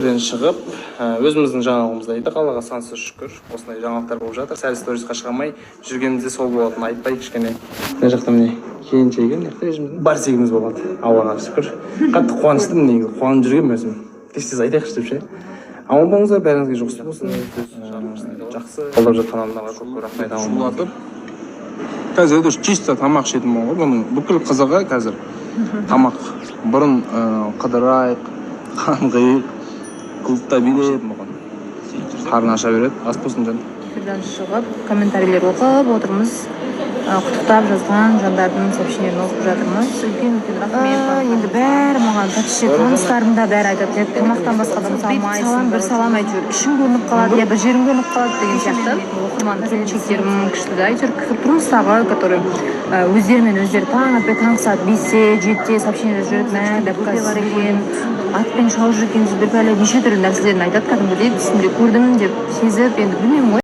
Шығып, өзіміздің жаңалығымызды айттық. Аллаға сансыз шүкір, осындай жаңалықтар болып жатыр. Сәл сторисқа шыға алмай жүргенімізде сол болатын, айтпай кішкене. Мына жақта, міне, келіншегі, мына жақта өзіміздің Барсигіміз болады. Аллаға шүкір, қатты қуаныштымын. Негізі қуанып жүргенмін өзім, тез тез айтайықшы деп ше. Аман болыңыздар, бәріңізге жұғысты болсын. Жақсы қолдап жатқан адамдарға көп көп рахмет. Аман болыңыздар. Қазір это чисто тамақ ішетін болған ғой. Бұның бүкіл қызығы қазір тамақ. Бұрын қыдырайық, қаңғиық, клубта билеп, бұған қарын аша береді. Ас болсын, жаным. Эфирден шығып, комментарийлер оқып отырмыз. Құттықтап жазған жандардың сообщениелерін оқып жатырмыз. Үлкен үлкен рахмет. Енді бәрі маған, почти таныстарым да бәрі айтады еді: «Тамақтан басқа дым салмайсың, салам, бір салам, әйтеуір ішің көрініп қалады, я бір жерің көрініп қалады» деген сияқты. Оқырман келіншектерім күшті да, әйтеуір тұрмыстағы, который өздерімен өздері таң атпай, таңғы сағат 5-те, 7-те сообщение жазып жүреді: «Мә, дәпка бар екен, атпен шауып жүр екенсіз», бір пәле, неше түрлі нәрселерін айтады кәдімгідей. «Түсімде көрдім» деп сезіп, енді білмеймін ғой.